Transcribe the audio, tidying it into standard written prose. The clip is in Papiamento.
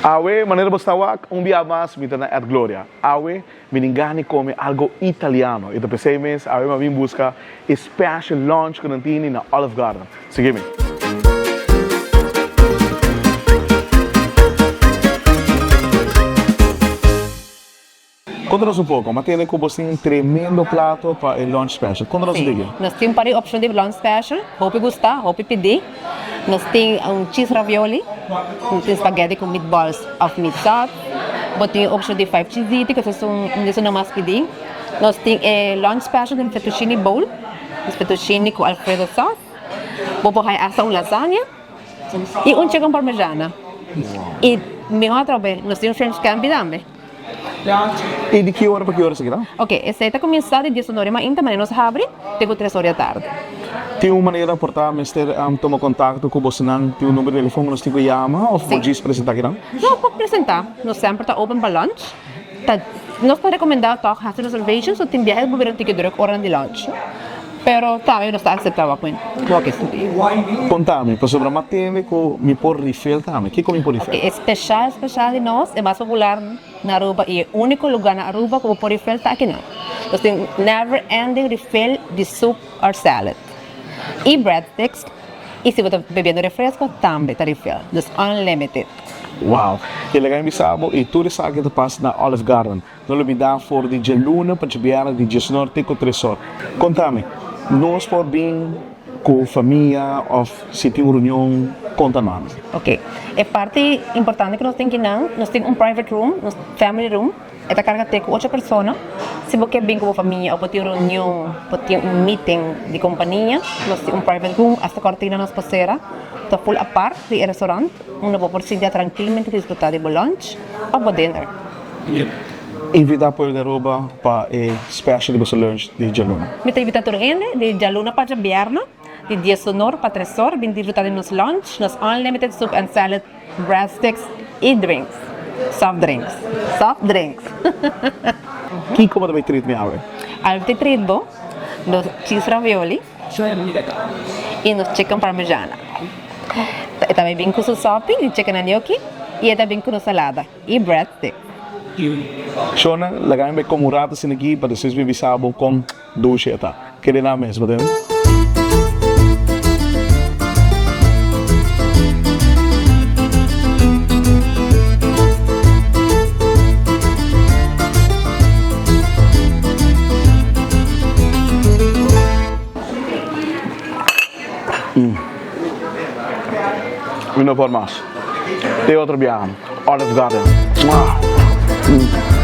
Awe, manera bo sta wak, un bia mas mi ta na At Gloria. Awe, mi tin gana di come algo italiano. I ta p'esei mes, awe mi a bin busca e special lunch cu nan tini na Olive Garden. Sigui mi. Konta nos un poko, m'a tende ku bo tin un tremendo plato pa e lunch special. Konta nos un Sí, tiki. nos tin un par di opshon di lunch special, hopi gusta, hopi pidi. Nos tin un cheese ravioli, nos tin spaghetti ku meatballs òf meat sauce. Bo tin e opshon di five cheesiti ku ta un di esun nan mas pidi. Nos tin e lunch special den fettuccine bowl, fettuccine ku alfredo sauce. Bo por haña asta un lasagna. I un chicken parmigiana. I mihó atrobe nos tin un shrimp scampi tambe. I di ki ora pa ki ora esaki ta? Ok, esei ta kuminsá di dies unor di mainta manera nos habri te ku tres or di atardi. Tin un manera por ta mester tuma kontakto ku bosonan? Tin un number di telefon ku nos tin ku yama òf bo djis presentá kinan? No, por presentá. Nos semper ta open pa lunch. Ta nos ta recomenda toch haci reservation so tin biahe bo bira un tiki druk ora di lunch pero tambe nos ta acepta walk-in walk-in. Conta mi pasobra mi a tende cu mi por refill tambe kico mi por refill? Ok e special special di nos e mas popular na Aruba y e unico lugar na Aruba cu bo por refill ta akinan nos tin never ending refill di soup or salad y breadsticks y si bo ta bebiendo refresco tambe ta refill dus unlimited. Wow! E laga mi bisa bo y tur esaki ta pasa na Olive Garden. No lubida for di djaluna pa djabièrnè di diesnor te ku tresor. Kontami, nos por bin ku famia òf si tin un reunion? Konta nos. Ok, e parti importante ku nos tin kinan, nos tin un private room, nos family room. E ta karga te ku ocho persona. Si bo ke bin ku bo famia òf bo tin un reunion, bo tin un meeting di kompania, nos tin un private room, asta kòrtina nos por sera, ta full apart di e restaurant, unda bo por sintia trankilmente disfrutá di bo lunch òf bo dinner. Invitá pueblo di Aruba pa e special di boso lunch di djaluna. Mi ta invitá tur hende di djaluna pa djabièrnè, di dies unor pa tres or, bin disfrutá di nos lunch, nos unlimited soup and salad. Breadsticks y drinks, soft drinks, soft drinks. Kiko bo ta bay treat mi awe? Awe mi ta treat bo nos cheese ravioli y nos chicken parmigiana. E ta bay bin cu su sopi di chicken and gnocchi y e ta bin cu nos salada y breadsticks. Shona, laga mi bay come un rato asina aki pa despues mi bisa bo con Dushi e ta. Kere nan mes, bo tende? Mi no por mas. Te otro biaha. Olive Garden. Mwah.